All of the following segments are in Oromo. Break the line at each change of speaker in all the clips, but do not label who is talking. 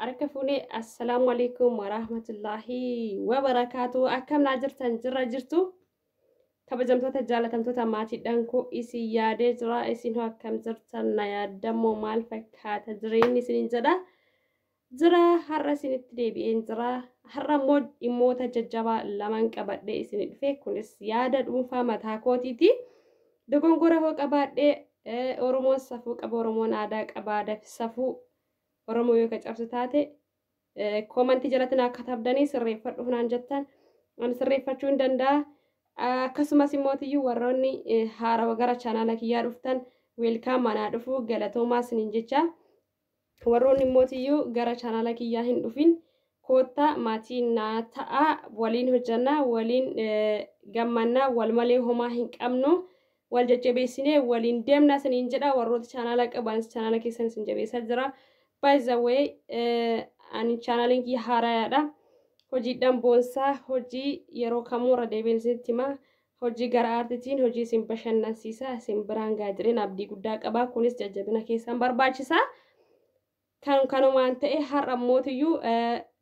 Harka fuunee, assalaamu alaikum warahmatullaahi wabarakaatu. Akkam naa jirtan? Jirra jirtu? Kabajamtoota jaalatamtoota maatiidhaan koo, isin yaadee jira. Isin hoo akkam jirtan? Na yaadammoo maal fakkaata jireenyi isiniin jedha. Jira, har'a isinitti deebi'een jira. Har'a immoo dhimmoota jajjabaa lamaan qabadhee isin dhufe. Kunis yaada dhuunfaa mataa kootiiti. Dogongora hoo qabaadhee, Oromoon safuu qaba, Oromoon aadaa qaba, aadaa fi safuu Oromoo yoo ka cabsu taate koomantii jalatti naa katabdanii sirreeffadhu naan jettan ani sirreeffachuu hin danda'a. Akkasumas immoo warroonni haarawa gara chaanaala kiyyaa dhuftan, welcome, anaa dhufu, galatoomaa isiniin jecha. Warroonni immoo gara chaanaala kiyyaa hin dhufin, koottaa maatii naa ta'a, waliin hojjannaa, waliin gammannaa, wal malee homaa hin qabnu. Wal jajjabeessinee waliin deemna isiniin jedha. Warroota chaanaala qabanis chaanaala keessan isin jabeessaa jira. By the way, ani chaanaaliin kiyya haaraadha. Hojiidhaan boonsaa, hojii yeroo kamuu irra deebiin isinitti himaa. Hojii gara aartiitiin hojii isin bashannansiisaa isin biraan gaa jireen abdii guddaa qaba. Kunis jajjabina keessan barbaachisa. Kan kanumaan ta'e, har'a mootiyyuu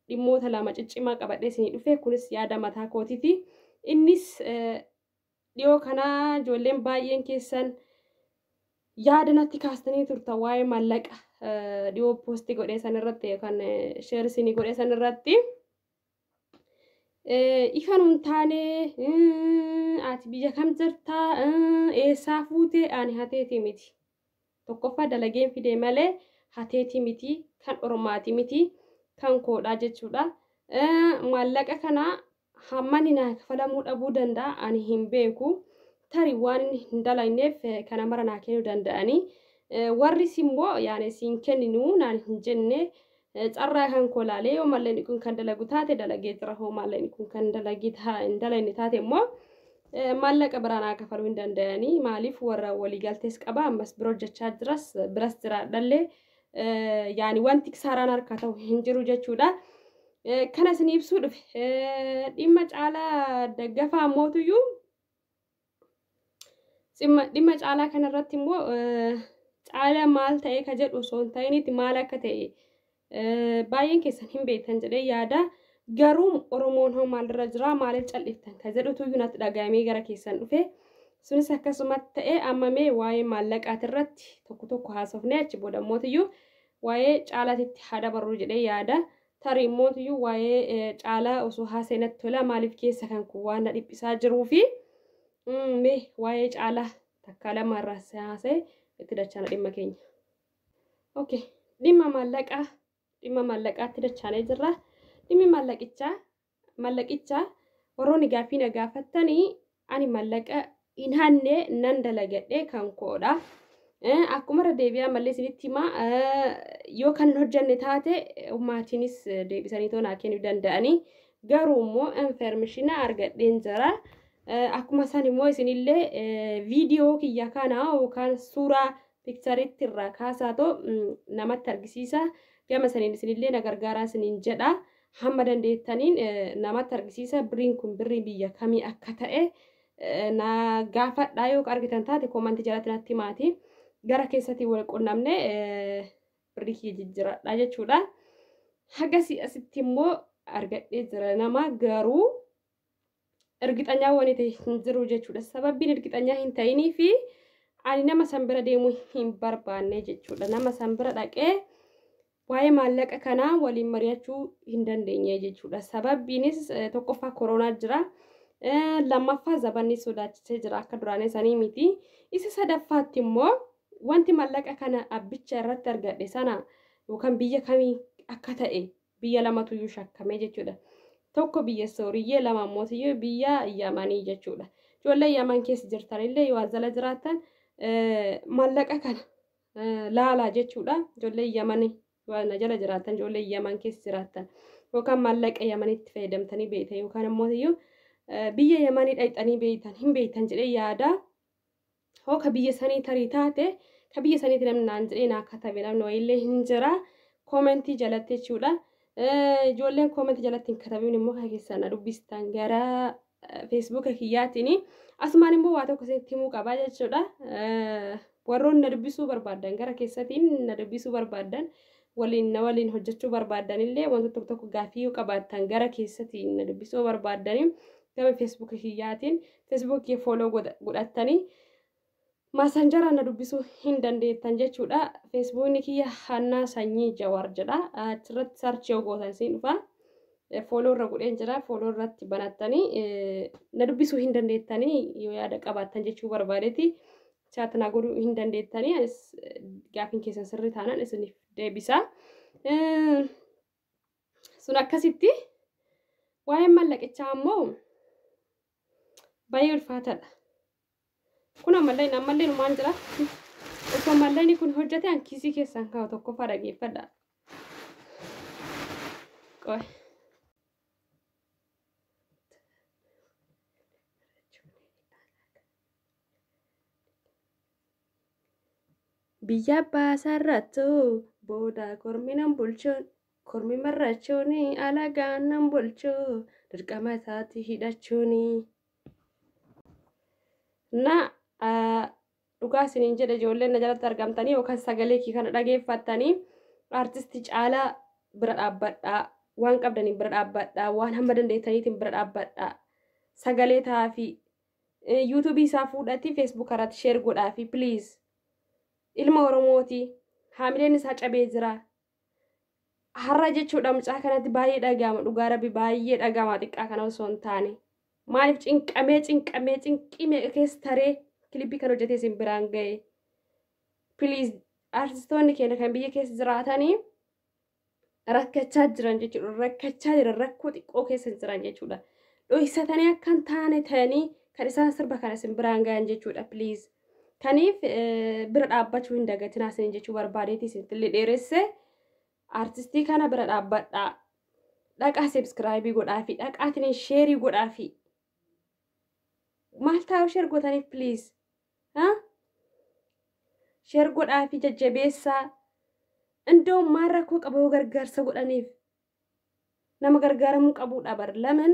dhimmoota lama ciccimaa qabadhee isinii dhufe. Kunis yaada mataa kootiiti. Innis dhiyoo kanaa ijoolleen baay'een keessan yaada natti kaastanii turtan waa'ee maallaqa dhiyoo poostii godhee san irratti yookaan share isinii godhee san irratti. Ifa nun taane, ati biyya kam jirtaa, eessaa fuute? Ani hateetii miti. Tokkoffaa dalageen fide malee hateetii miti, kan ormaati miti, kan koodhaa jechuudha. Maallaqa kana hammani naa kafalamuu dhabuu danda'a, ani hin beeku. Tarii waan inni hin dalagneef kana mara naa kennuu danda'anii. Warris immoo yaani siin kenninu naan hin jenne. Carraa kan koo laalee yoo maallaqni kun kan dalagu taate dalagee jira, hoo maallaqni kun kan dalagee hin dalagne taate immoo maallaqa biraa naa kafaluu hin danda'anii. Maaliif, warra waliigaltees qaba, ammas bira hojjechaa jiras, biras jiraadhallee, yaani wanti kisaaraan harkaa ta'u hin jiru jechuudha. Kana isin ibsuu dhufe. Dhimma Caalaa Daggafaa mootuyyuu, dhimma Caalaa kanarratti immoo Caalaa maal ta'e ka jedhu osoo hin ta'initti, maal akka ta'e baay'een keessan hin beektan jedhee yaada. Garuu Oromoon hoo maalirra jira, maaliif cal'iftan ka jedhutu natti dhaga'amee gara keessan dhufe. Sunis akkasumatti ta'e, amma mee waa'ee maallaqaati irratti tokko tokko haasofnee achi booda mootiyyuu waa'ee Caalaatitti haa dabarru jedhee yaada. Tarii mootiyyuu waa'ee Caalaa osoo haasa'e natti tola, maaliif keessa kan kun waan na dhiphisaa jiruu fi mee waa'ee Caalaa takka lama irraa haasa'e itti dachaana dhimma keenya. Okay, dhimma maallaqaa, dhimma maallaqaatti dachaanee jirra. Dhimmi maallaqichaa warroonni gaaffii na gaafattanii, ani maallaqa hin hanne, nan dalagadhe, kan koodha. Akkuma irra deebi'aa mallee isinitti himaa, yoo kan hin hojjenne taate maatiinis deebisanii too naa kennuu danda'anii. Garuu immoo information argadheen jira. Akkuma san immoo isinillee viidiyoo kiyya kana yookaan suuraa piikcharitti irraa kaasaa too namatti argisiisa. Gama saniin isinillee na gargaaraa isiniin jedha. Hamma dandeettaniin namatti argisiisa. Birriin kun birrii biyya kamii akka ta'e na gaafadhaa, yoo argitan taate koomantii jalatti natti himaati. Gara keessatti wal qunnamne birrii kiyya jijjiiradha jechuudha. Hagasii asitti immoo argadhee jira nama, garuu ergixanyaa wani ta'e hin jiru jechuudha. Sababbiin ergixanyaa hin ta'inii fi ani nama san bira deemuu hin barbaanne jechuudha. Nama san bira dhaqee waa'ee maallaqa kanaa waliin mari'achuu hin dandeenye jechuudha. Sababbiinis tokkoffaa koronaa jira. Lammaffaa zabanni sodaachisee jira, akka duraanii sanii miti. Isa sadaffaatti immoo wanti maallaqa kana abbicha irratti argadhe sana yookaan biyya kamii akka ta'e, biyya lamatu iyyuu shakkamee jechuudha. Tokko biyya Sooriyyee, lama immoo biyya Yamanii jechuudha. Ijoollee Yaman keessa jirtanillee yoo jala jiraattan maallaqa kana laalaa jechuudha. Ijoollee Yamanii yoo na jala jiraattan, ijoollee Yaman keessa jiraattan yookaan maallaqa Yamanitti fayyadamtanii beektan yookaan immoo biyya Yamanii dhaqxanii beektan hin beektan jedhee yaada. Hoo ka biyya sanii tarii taate, ka biyya saniitti namni naan jedhee naa katabe namni wayiillee hin jira koomentii jalatti jechuudha. Ijoolleen koomentii jalatti hin katabin immoo kan keessaa na dubbistan gara feesbuuka kiyyaatiin. Asumaan immoo waa tokko isinitti himuu qabaa jechuudha. Warroonni na dubbisuu barbaaddan, gara keessatiin na dubbisuu barbaaddan, Waliin na waliin hojjechuu barbaaddanillee, wantoota tokko tokko gaaffii yoo qabaattan, gara keessatiin na dubbisuu barbaaddanii, gama Feesbuukii kiyyaatiin Feesbuukii follow godhattanii Messengeraan na dubbisuu hin dandeettan jechuudha. Feesbuukni kiyya Hannaa Sanyii Jawaar jedha. Achirratti search yoo gootan siin dhufa. Follow irra godheen jira. Follow irratti banattanii na dubbisuu hin dandeettanii yoo yaada qabaattan jechuu barbaadeeti. Chat na godhuu hin dandeettanii, anis gaaffiin keessan sirrii taanaan isiniif deebisa. Sun akkasitti. Waa'een mallaqichaa ammoo baay'ee ulfaataadha. Kun ammallee ammallee numaan jira. Osoo mallaqni kun hojjete an kiisii keessaan kaa'u tokkoffaa, dhageeffadha. Qoy. Biyya abbaa sarrattu booda kormi nan bulchuun, kormi marrachuun, alagaan nan bulchuu, dirqama isaatti hidhachuuni. Na dhugaa isiniin jedhe, ijoolleen na jalatti argamtanii yookaan sagalee kii kana dhageeffattanii, aartistii Caalaa bira dhaabbadhaa, waan qabdaniin bira dhaabbadhaa, waan hamma dandeettaniitiin bira dhaabbadhaa, sagalee ta'aafi, YouTubeii isaa fuudhati Facebook irratti share godhaafi, please. Ilma Oromooti, haamileen isaa cabee jira har'a jechuudha. Mucaa kanatti baay'ee dhaga'ama, dhugaa Rabbi baay'ee dhaga'ama. Xiqqaa kana osoo hin taane, maaliif cinqamee cinqamee cinqii meeqa keessa taree clipii kan hojjetee isin biraan ga'e? Please, artistoonni keenya kan biyya keessa jiraatanii rakkachaa jiran jechuudha. Rakkachaa jiran, rakkoo xiqqoo keessa jiran jechuudha. Dhoksatanii akka hin taane ta'anii kan isaan sirba kana isin biraan ga'an jechuudha. Please. Kaniif bira dhaabbachuu hin dagatinaa isin jechuu barbaadeeti isintillee dheeresse. Artistii kana bira dhaabbadhaa. Dhaqaa subscribe godhaafi, dhaqaatiin share godhaafi. Maal taa'u share gootaniif, please? Share godhaafi, jajjabeessaa. Indoo maal rakkoo qaba yoo gargaarsa godhaniif? Nama gargaaramuu qabuudha bar laman.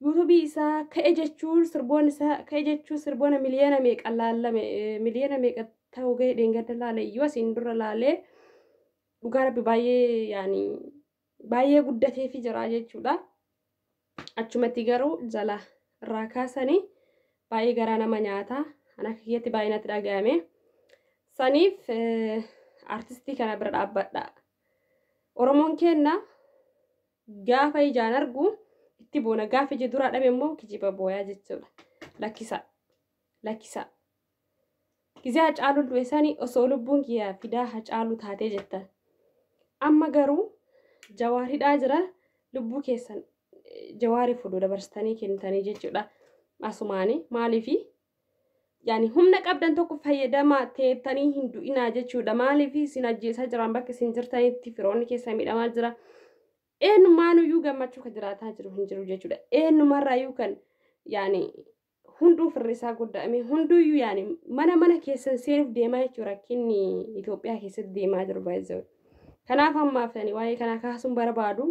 YouTubeii isaa ka'e jechuun, sirboon isaa ka'e jechuun, sirboona miliyoona meeqa laallame, miliyoona meeqa ta'uu ga'e. Dheengadda laale iyyuu asiin dura laalee, dhugaa Rabbi baay'ee yaani baay'ee guddateefi jira jechuudha. Achumatti garuu jala irraa kaasanii baay'ee garaa nama nyaata. An akka kiyyatti baay'ee natti dhaga'ame. Saniif artistii kana bira dhaabbadha. Oromoon kenna gaafa ijaan argu itti boona, gaafa ija duraa dhabe immoo kijiba booyaa jechuudha. Lakkisa. Lakkisa. Gizee Hacaaluu du'e sanii osoo lubbuun kiyyaa fidaa Hacaaluu taatee jettan. Amma garuu Jawaar hidhaa jira, lubbuu keessan Jawaariif fuduu dabarsitanii kennitanii jechuudha. Asumaanii maaliifi yaani humna qabdan tokko fayyadamaa, teettanii hin du'inaa jechuudha. Maaliifi isin ajjeesaa jiran, bakka isin jirtanitti firoonni keessa miidhamaa jira. Eenyumaanuyyuu gammachuu kan jiraataa jiru hin jiru jechuudha. Eenyumarraayyuu kan yaani hunduu firri isaa gudda'ame, hunduuyyuu yaani mana mana keessan seenuuf deemaa jechuudha, rakkinni Itoophiyaa keessatti deemaa jiru baay'ee. Kanaaf ammaaf ani waa'ee kanaa kaasuun barbaadu.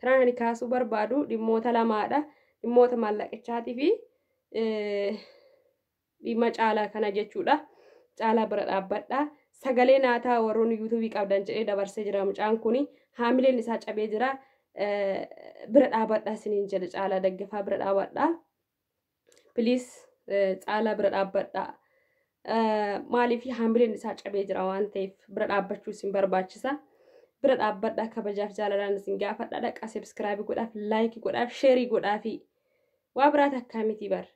Kanaan ani kaasuu barbaadu dhimmoota lamaadha. Dhimmoota maallaqichaatii fi dhimma Caalaa kana jechuudha. Caalaa bira dhaabbadha. Sagalee naataa warroonni YouTubeii qabdan jedhee dabarsee jira mucaan kuni. Haamileen isaa cabee jira. Bira dhaabbadha isiniin jedhe, Caalaa Daggafaa bira dhaabbadha. Please, Caalaa bira dhaabbadha. Maaliif haamileen isaa cabee jira waan ta'eef bira dhaabbachuu isin barbaachisa. Bira dhaabbadha, kabajaaf jaalalaan isin gaafadha. Dhaqaa subscribe godhaaf, like godhaaf, share godhaafi. Waa biraa takkaa miti bar.